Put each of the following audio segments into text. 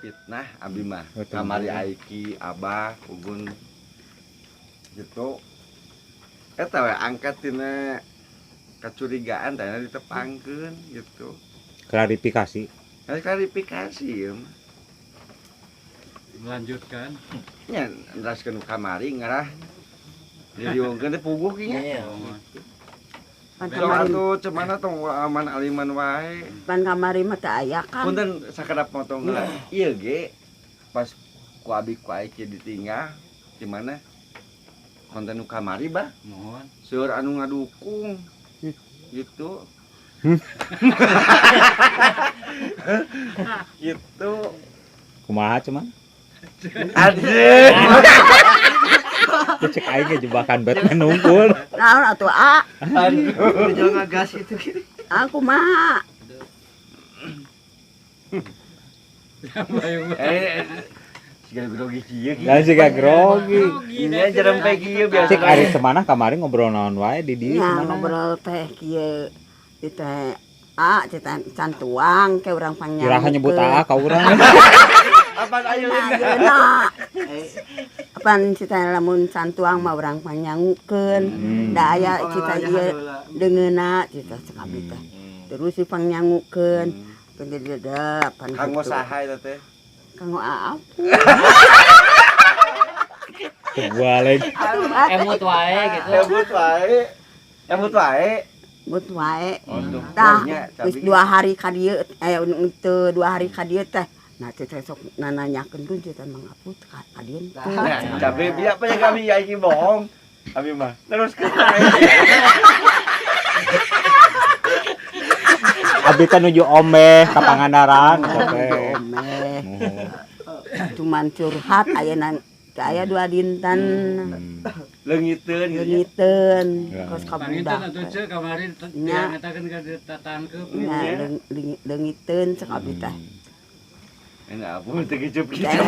Fitnah abi mah. Kamari Aiki, Abah, Ugun gitu. Eta we angkat tina kacurigaan teh ditepangkeun gitu. Klarifikasi. Nah, klarifikasi ya. Melanjutkan. Nya neraskeun kamari ngarah diriungkeun teh puguh ki nya. Pan Sok kamari, atuh cemana tong aman aliman wae. Pan kamari mah teu aya kan. Punten sakedap motong heula. Ieu ge pas ku abi ku Aiki ditinggal di mana konten nu kamari bah Mohon. Seueur anu ngadukung gitu. Gitu. Kumaha cuman? Aduh. Cek aing ge jebakan Batman nungkul. Naon atuh a? Aduh. Jangan ngagas itu. Aku mah. Siga grogi kieu. Lah siga grogi. Nya jerempe kieu biasa. Cek ari semana kamari ngobrol naon wae di dieu Nya semana. Ngobrol teh kieu di teh a can tuang ke urang pangnyangukeun. Iraha nyebut aa ka urang. Apaan ayeuna? Ayeuna. Apan cita lamun can tuang mah urang pangnyangukeun. Da aya cita ieu deungeuna cita cek abdi teh. Terus dipangnyangukeun. Pendededa pan Kanggo kitu. saha eta teh? Kanggo aap. Kebalik. Emut wae gitu. Emut wae. Emut wae. Emut wae. Aduh, Tah, nya, geus cabi. 2 hari ka dieu teu 2 hari ka dieu teh. Nah, teh sok nananyakeun tuh teh mangaput ka dieu teh. Nah, cabe biar apa ya kami ya iki bohong. Kami mah terus ke Abi kan nuju omeh ka Pangandaran Nuju omeh. Cuman curhat ayeuna teu aya 2 dinten. Leungiteun gitu nya. Leungiteun kos ka Panginten budak. atuh ceu kamari Nya. eta kan ka ditatangkeup. Nya leungiteun cek abdi teh. Enak apa teu kicup kicup.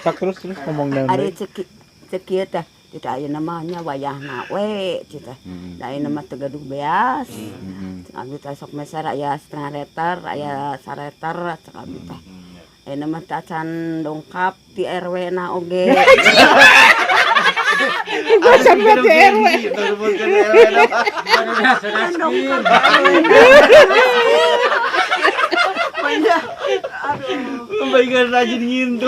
Sok terus terus ngomong naon Ari deui. cek kieu teh teu ayeuna mah nya wayahna we cek teh. Da ayeuna mah teu gaduh beas. Cek abdi teh sok meser aya setengah liter, aya sareter cek abdi teh. Ayeuna mah teu acan dongkap di RW na oge. Acan di RW. Dongkap. Membayangkan rajin ngintu.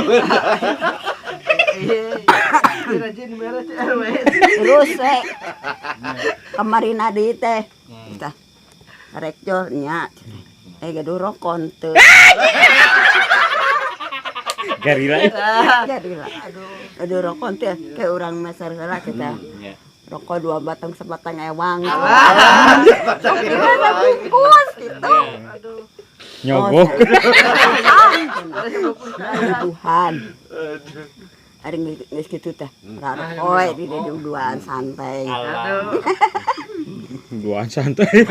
Rajin beres RW. Terus kemarin adi teh. Tah. Rek jol nya. Gaduh rokon teu. Garila. Garila. Aduh. Gaduh rokon teh ke urang meser heula kita. Rokok 2 batang sebatang ewang. Bungkus gitu. Aduh. Nyogok. Tuhan. Ari geus kitu teh. Rarokoy di duaan santai. Aduh. Duaan santai.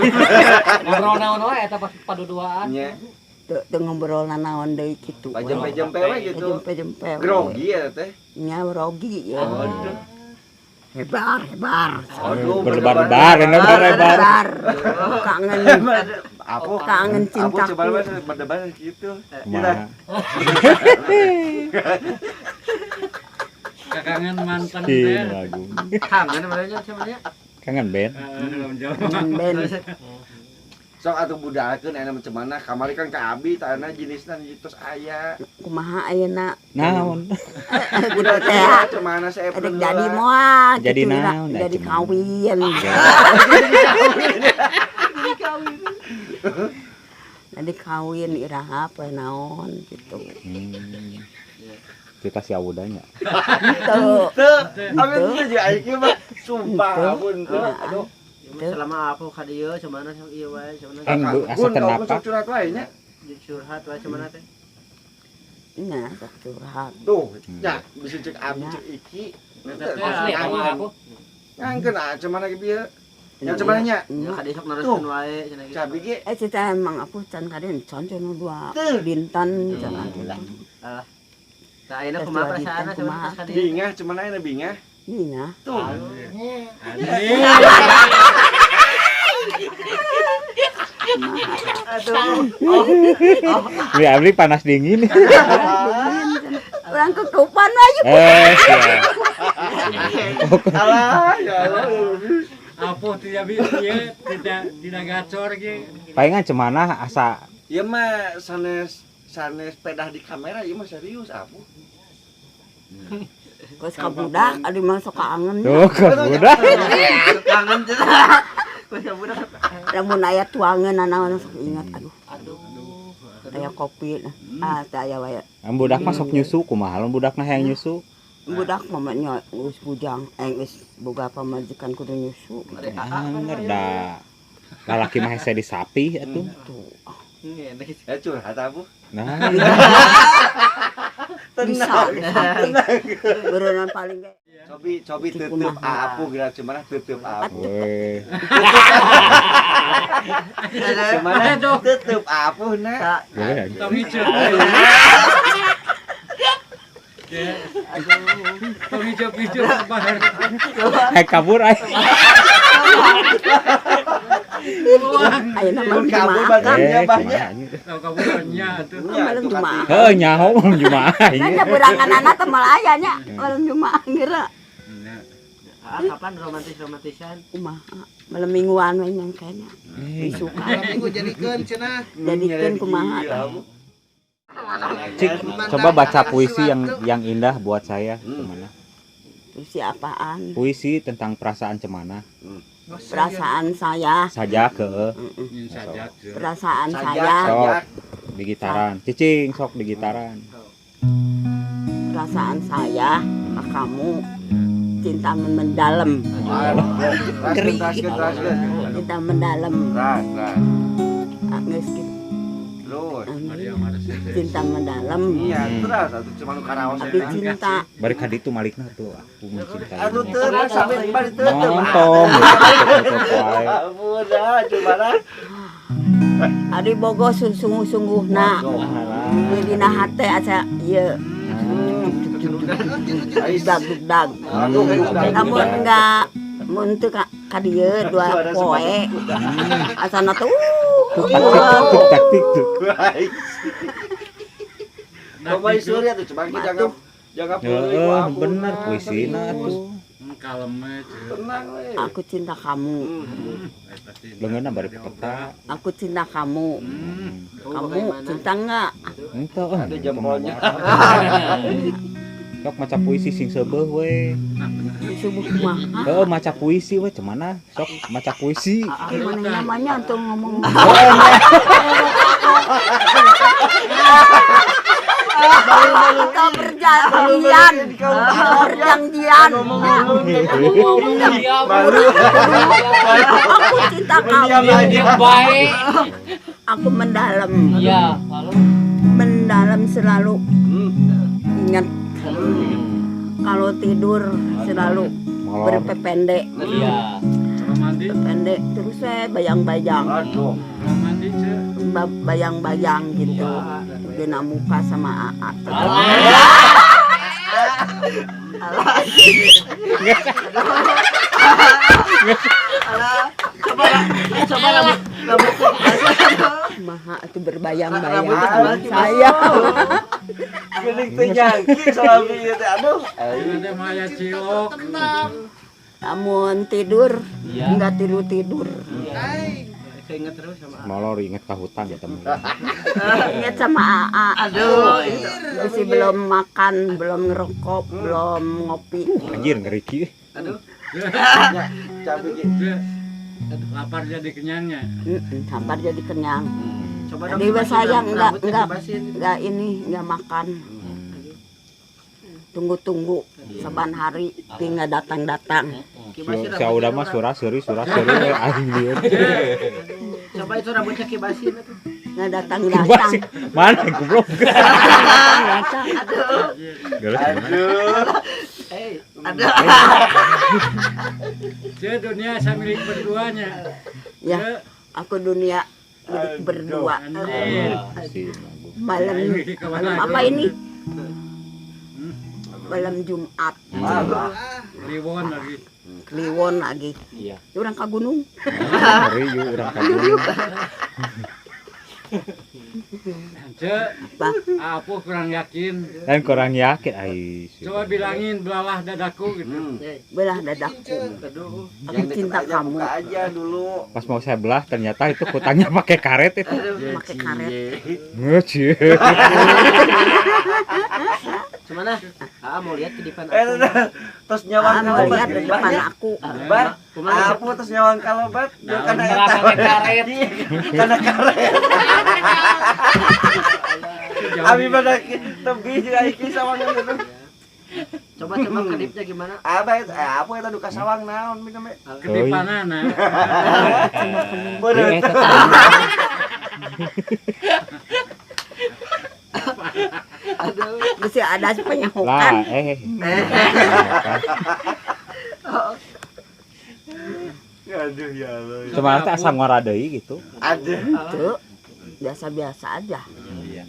Ngobrol naon wae eta pas paduduaan. Nya. Teu ngobrol naon deui kitu. Pajempe-jempe we gitu. Pajempe-jempe. Grogi ya teh. Nya grogi ya. Aduh. Hebar, hebar. Aduh, berdebar-debar, berdebar. Kangen. Aku kangen cintaku. Aku coba berdebar gitu. Kumaha? Kangen mantan teh. Lagu. Kangen sebenarnya sebenarnya. Kangen Ben. Kangen Ben. Sok atuh budalkeun ayeuna macam mana? Kamari kan ka abi tanah jenisna tos aya. Kumaha ayeuna? Naon? Budak teh. Macam mana saya Rek jadi moal Jadi kitu ira. naon, Jadi dah, kawin. Jadi kawin iraha poe naon gitu. Kita si awudanya. Teu. Teu, abi teu jeung aing mah sumpah ampun teu. Aduh. Selama aku ka dieu cemana sok ieu wae cemana. Eng bu asa Gun, kenapa? Sok curhat wae nya. Curhat wae cemana teh. Nya sok curhat. Tuh, nya bisa cek abi cek iki. Asli sama aku. Ngangkeun ah cemana ge bieu. Nya cemana nya? Ya ka dieu sok neruskeun wae cenah gitu. Cabi ge. Cita emang aku can ka dieu can cenah dua dinten cenah gitu. Alah. Tah ayeuna kumaha perasaanna cemana ka dieu? Bingah cemana ayeuna bingah? Bingah. Tuh. Aduh. Ini abdi panas dingin. Urang kekupan aja. Alah, ya Allah. Apa tidak bisa ya, tidak gacor ge. Palingan cemanah asa. Ieu mah sanes pedah di kamera ieu mah serius apa? Geus ka budak, aduh mah sok kangen. Tuh, ka budak. Kangen cenah. Geus ka budak. Lamun aya tuangeun naon sok ingat aduh. Aduh. Aya kopi nah. Ah, teh aya wae. Budak mah sok nyusu kumaha lamun budakna hayang nyusu. Budak mah nya geus bujang, geus boga pamajikan kudu nyusu. Anger da. Lalaki mah hese disapi atuh. Tuh. Ya curhat abu. Nah. Bisa disapi. Berenang paling ge. Cobi tutup apu geura cuman tutup apu. Weh. Cuman tutup apu na. Tong hijau. Tong hijau-hijau kabar. Eh kabur ai. Ayeuna malam Kabur Jumaah. badannya banyak. Tong kabur nya atuh. Malam Jumaah. Heuh nyaho malam Jumaah. Kan nya berangan-anak teh moal aya nya malam Jumaah geura. Kapan romantis-romantisan? Kumaha? Malam mingguan we nya kayaknya. Isukan. Malam minggu jadikeun cenah. Jadikeun kumaha? Cik, coba baca puisi yang indah buat saya, Cemana. Puisi apaan? Puisi tentang perasaan Cemana. Perasaan saya. Saja ke. Perasaan saya. Sok di gitaran. Cicing sok di gitaran. Perasaan saya ke kamu cinta mendalam. Cinta mendalam. Geus kitu. Cinta mendalam. Iya, terus atuh cuma nu karaos tapi cinta. Bari ka ditu malikna tuh aku mencintai. Aduh terus sampai bari teu. Nonton. Ampun dah cuma Ari bogo sungguh-sungguhna. Dina hate asa ieu. Dag-dag. Namun enggak mun teu ka dieu dua poe. Asana tuh taktik tuh. Coba surya tuh coba jangan jangan bener puisina tuh. Kalem tenang we. Aku cinta kamu. Leungeunna bari peta. Aku cinta kamu. Kamu cinta enggak? Henteu. Ada jempolnya. Sok maca puisi sing seubeuh we. Subuh kumaha? Heeh, maca puisi we cemana? Sok maca puisi. Gimana namanya tuh ngomong. Kita berjanjian. Perjanjian. Aku cinta kamu. Baik. Aku mendalam. Iya, lalu mendalam selalu ingat. Kalau tidur selalu berpependek. Iya. Pependek terus saya bayang-bayang. Bayang-bayang gitu. Dina muka sama AA. Alah. Coba coba Maha itu berbayang-bayang sama saya. Geuning teu nyangki salami ieu teh aduh. Ada maya cilok. Namun tidur enggak tidur-tidur. Ingat terus sama molor inget ke hutan ya temen. Ingat sama AA. Aduh, masih belum makan, belum ngerokok, belum ngopi. Anjir ngeri ki. Aduh. Capek ki. Lapar jadi kenyangnya. Lapar jadi kenyang. Coba dong. Jadi saya enggak ini, enggak makan. Tunggu-tunggu saban hari tapi enggak datang-datang. Si udah mah surah-seri aing lieur. Coba itu rambutnya kibasin atuh. Enggak datang-datang. Mana goblok. Aduh. Aduh. Eh, aduh. Dia dunia saya milik berduanya. Ya, aku dunia milik berdua. Malam malam apa ini? Malam Jumat. Kliwon lagi. Kliwon lagi. Iya. Urang ka gunung. Ngeri yuk urang ka gunung. Cek, aku kurang yakin. Kan kurang yakin ai. Coba bilangin belalah dadaku gitu. Belah dadaku. Aku cinta kamu. Buka aja dulu. Pas mau saya belah ternyata itu kutangnya pakai karet itu. Pakai karet. Ngeci. Cuman ah mau lihat ke depan aku. Terus nyawang kalau lihat di depan aku. Bar, aku terus nyawang kalau bat karena karet. Karena karet. Abi pada tebi juga iki sawang gitu. Coba-coba kedipnya gimana? Apa itu? Apa itu duka sawang naon minum Kedipanana. Bener. Aduh, mesti ada penyahukan. Aduh ya Allah. Cuma teh asa ngora deui gitu. Aduh. Tuh. Biasa-biasa aja. Iya.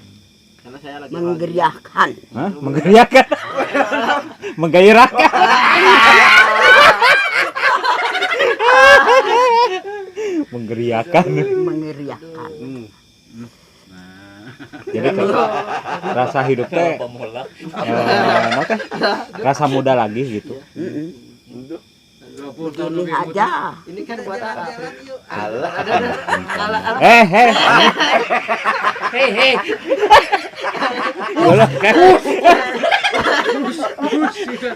Karena saya lagi menggeriahkan. Hah? Menggeriahkan. Menggairahkan. Menggeriahkan. Menggeriahkan. Jadi rasa hidup teh rasa muda lagi gitu. Begini aja. Ini kan buat apa? Alah. Eh. Hei. Boleh kan?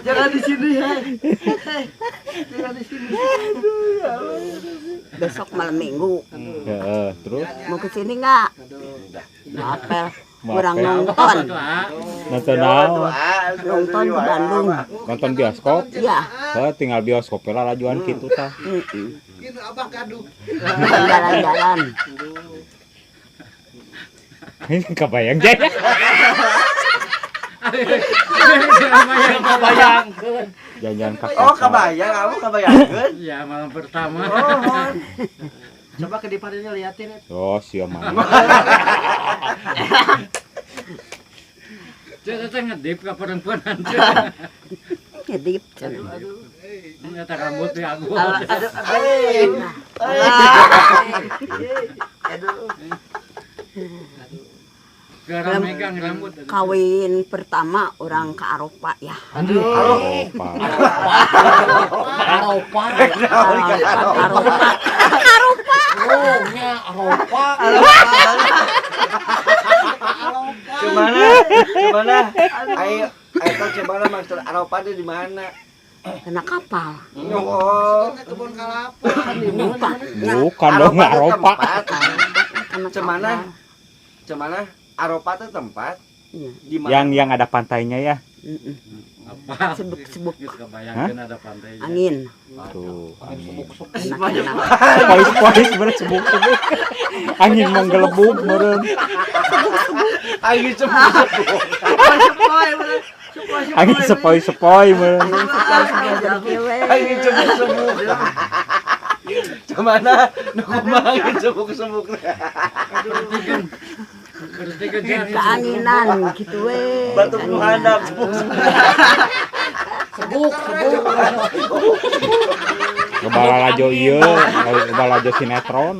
Jangan di sini ya. Jangan di sini. Besok malam Minggu. Heeh, terus mau ke sini enggak? Apel. Kurang nonton. Nonton naon? Nonton di Bandung. Nonton bioskop? Iya. Oh, tinggal bioskop lah lajuan kitu tah. Heeh. Ini abah gaduh. Jalan-jalan. Kebayang jaya. Kebayang. Jangan-jangan kakak. Oh, kebayang, kamu kebayangkeun. Iya, malam pertama. Oh. Coba ke depannya liatin. Oh, siap mana. Cek teh ngedip ka perempuan. Ngedip. Aduh. Nyata rambut ya aku. Aduh. Aduh. Gara megang rambut. Kawin pertama orang ke Aropa ya. Aduh. Aropa. Aropa. Aropa. Aropa. Oh, nya Aropa. Cemana? Cemana? Ayo, ayo cemana maksud Aropa itu di mana? Kena kapal. Oh, kebun kelapa. Bukan dong Aropa. Cemana? Cemana? Aropa itu tempat di mana? Yang ada pantainya ya? Apa? Sebuk-sebuk. Kebayangkan ada pantainya. Angin. Tuh. Enak-enak. Pois-pois bersebuk-sebuk. Angin menggelebug meureun. Angin sebuk-sebuk. Angin sepoi-sepoi meureun. Angin sebuk-sebuk. Cemana? Nu kumaha angin sebuk-sebuk. Keanginan gitu we. Batuk nu handap sebuk. Sebuk, sebuk. Ngebala lajo ieu, ngebala lajo sinetron.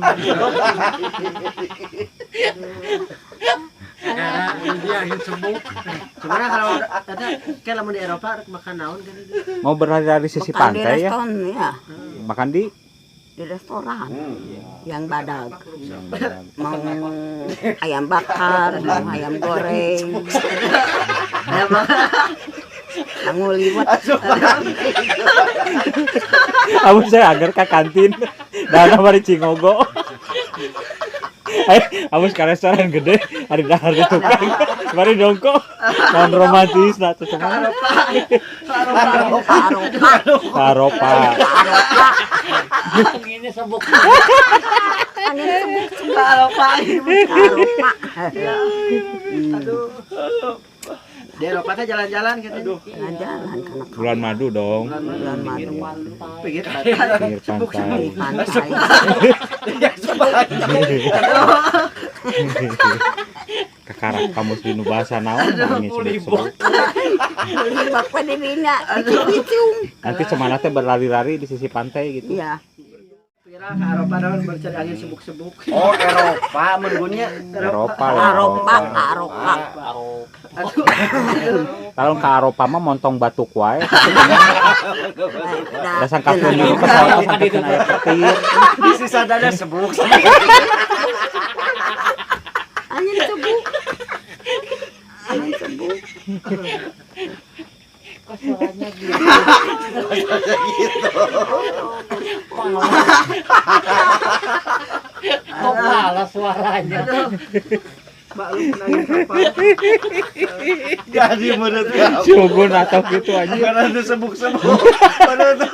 Karena dia angin sebuk. Cuman kalau kata kayak lamun di Eropa makan naon kan itu. Mau berlari-lari sisi pantai ya? Makan di restoran yang badag. Mau ayam bakar, mau ayam goreng. Mau liwat. Kamu saya agar ke kantin. Dana mari Cingogo. Ayo, ke restoran gede, ada dahar di tukang. Mari dongko. Non romantis nah tuh cuma. Aropa. Aropa. Anginnya sebuk. Angin sebuk. Aropa. Aropa. Aduh. Di Eropa teh jalan-jalan gitu. Aduh. Jalan-jalan karena bulan madu dong. Bulan madu. Pinggir pantai. Pinggir pantai. Kakarak kamus dinu bahasa naon angin sebuk-sebuk. Libak we dirinya dicung. Nanti cemana teh berlari-lari di sisi pantai gitu. Iya. Kira ke Eropa naon mencari angin sebuk-sebuk. Oh, Eropa menunggunya. Eropa. Eropa, Eropa. Kalau ke Eropa mah montong batuk wae. Dasar kapun di pesawat sampai kena air petir. Di sisa dada sebuk. Angin sebuk. Angin sebuk. Kok suaranya gitu? Gitu. Kok malah suaranya? Maklum nangis apa? Jadi menurut kamu. Syukur atau gitu aja. Karena itu sebuk-sebuk. Padahal tuh.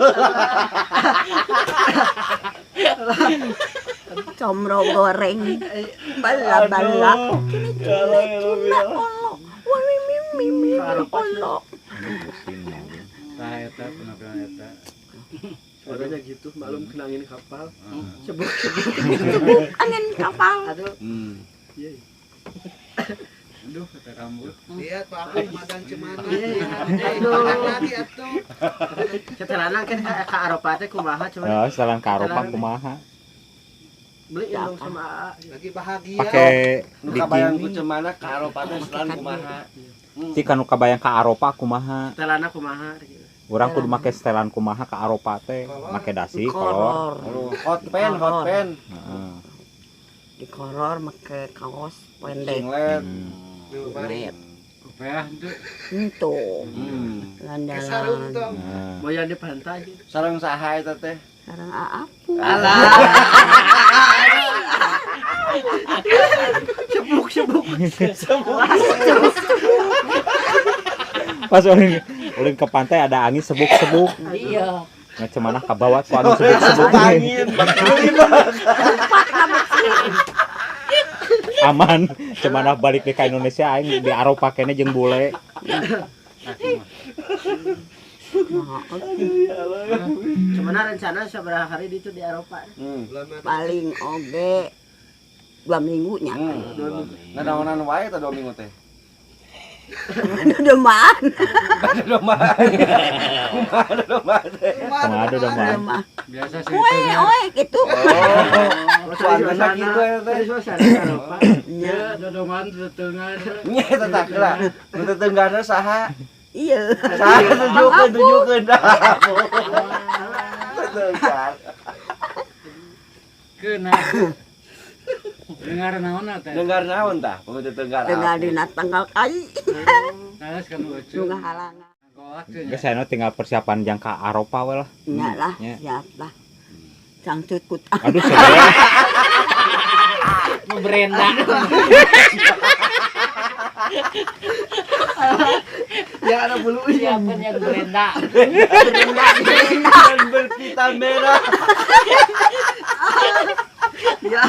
Comro goreng. Bala-bala. Cina olo. Wah mimi mimi olo. Nah, eta penampilan eta. Suaranya gitu, maklum kena angin kapal. Sebuk-sebuk. Sebuk angin kapal. Aduh. Iya. Aduh, kata rambut. Lihat Pak aku madang cemana. Aduh. Lagi atuh. Setelana kan ke Eropa teh kumaha cuman. Oh, setelan ke Eropa kumaha. Beli dong sama AA. Lagi bahagia. Pakai Nu kabayang ku cemana ke Eropa teh setelan kumaha. Cik nu kabayang ka Eropa kumaha. Setelana kumaha. Urang kudu make setelan kumaha ka Eropa teh, make dasi kolor. Hot pen, hot pen. Heeh. Di kolor make kaos pendek. Singlet. Kopiah itu. Itu. Landalan. Boyan di pantai. Sareng saha eta teh? Sareng Aapu. Alah. Sebuk sebuk. Sebuk. Pas ulin ke pantai ada angin sebuk-sebuk. Iya. Macam mana kabawa ku angin sebuk-sebuk. Angin. Aman. Cemana balik ke Indonesia aing di Eropa kene jeung bule. Cemana rencana sabaraha hari ditu di Eropa? Paling oge 2 minggu nya. Nanaonan wae teh 2 minggu teh. Dodomaan. Dodomaan. Kumaha dodomaan teh? Kumaha dodomaan? Biasa sih. Oe oe gitu. Oh, suasana kitu eta teh. Suasana Eropa. Nya dodomaan teteunggar. Nya eta tah heula. Nu teteunggarna saha? Iya. Saha tunjukkeun tunjukkeun. Teteunggar. Keuna. Dengar naon teh? Dengar naon tah? Pami teteunggar. Dengar dina tanggal kai. Tah kan lucu. Nu ngahalangan. Geus ayeuna tinggal persiapan jangka Eropa we lah. Nya lah, siap lah. Cangcut kutang. Aduh sebenarnya. Nu berenda. Yang ada bulunya. Siapa yang berenda? Berenda. Dan berpita merah. Ya.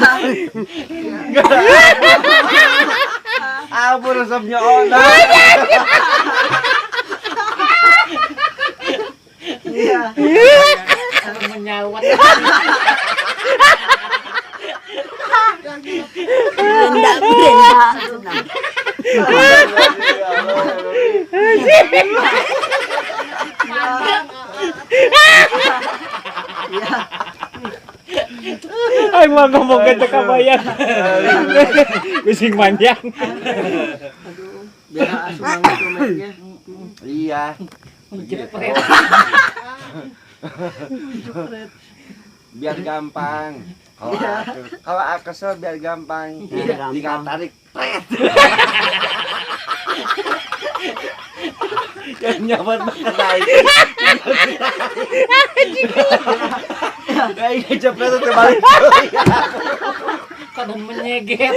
Abu resepnya ona. Iya. Menyawat. Berenda, berenda. Aing mah ngomong ke teu kabayang. Bising manjang. Aduh, biar semangat komennya. Iya. Jepret. Biar gampang. Kalau aku kesel biar gampang. Tinggal tarik. Pret. Yang nyaman banget aing. Aing jepret teh balik. Kadang menyeget.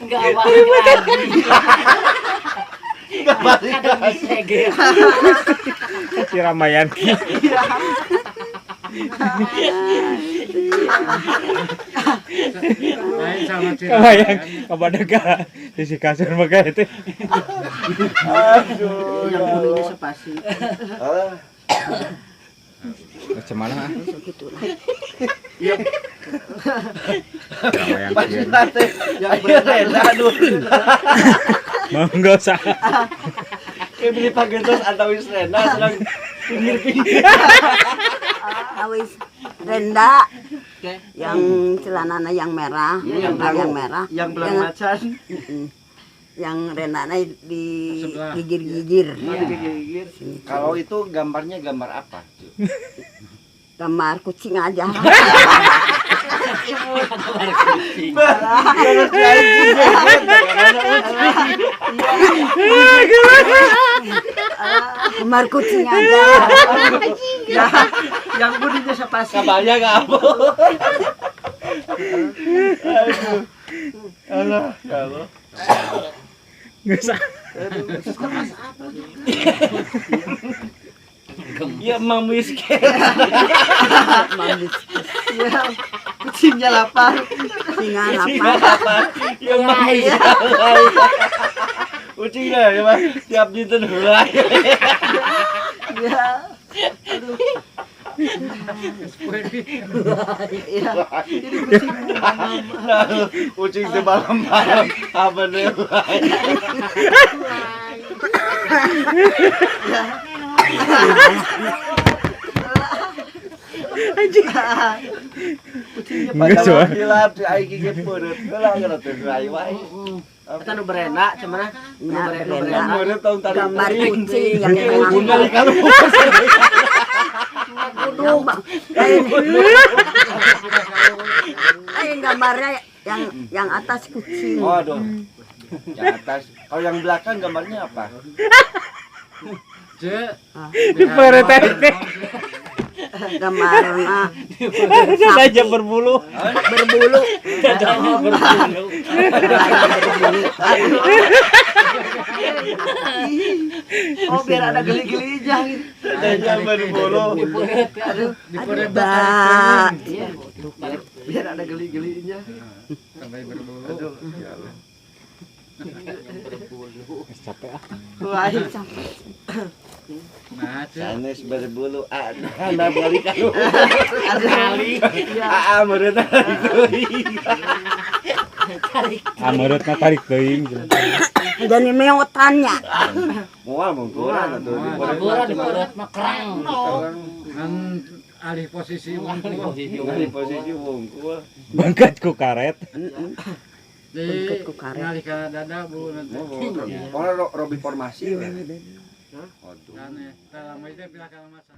Enggak balik lagi. Enggak balik lagi. Si Ramayanti. Kabayang kabadega sisi kasur maka itu. Aduh, yang bulunya sepasi. Macam mana? Gitu lah. Iya. Yang Maksudna teh yang berenda aduh. Mau enggak usah. Kayak beli pagentos antawis renda sedang pinggir-pinggir. Awis renda Oke. yang celanana yang merah, Yang yang merah, Yang belang macan. Yang rendana di Sebelah. gigir-gigir. Gigir. Kalau itu gambarnya gambar apa? Gambar kucing aja. Gambar kucing aja. Ya, yang budinya sepasi. Kabarnya nggak apa? Aduh. Alah, ya Allah. Enggak usah. Ya Mang Miskin. Mami Ya, kucingnya lapar. singa apa? Ya Mang Miskin. Kucingnya ya Bang, tiap dinten heula. Ya. Aduh. Ya, ini kucing mama. Kucing teh malam-malam apa deh. Kucingnya Enggak usah. Hilap si aing ge peureut heula geus teh wae wae. Eta nu berena cenah. Nu Ya, nu berena. Peureut tahun tadi. Gambar kucing yang tengah. Bunda kalau Gambar. Ayo gambarnya yang atas kucing. Oh, aduh. Yang atas. Kalau yang belakang gambarnya apa? Ce. Di perete. Gambarnya Aja berbulu. berbulu. Dadanya berbulu. Oh, biar ada geli-gelinya gitu. Dadanya berbulu. Aduh, Di Ba. biar ada geli-gelinya. Sampai berbulu. Aduh, ya Allah. Capek ah. Wah, Nah, Ce. Sanes berbulu ana balik anu. kali. Aa meureun teuing. Amereutna tarik teuing. Dan meotannya. Moal mungkuran atuh di Kuburan di perut mah kerang. Ngan alih posisi wungkul. Di posisi wungkul. Bangkat ku karet. Di Bungkut ku karet. ngalih ka dada bulu nanti. Pokoknya robi formasi. Waduh. Dan lama itu pihak masak.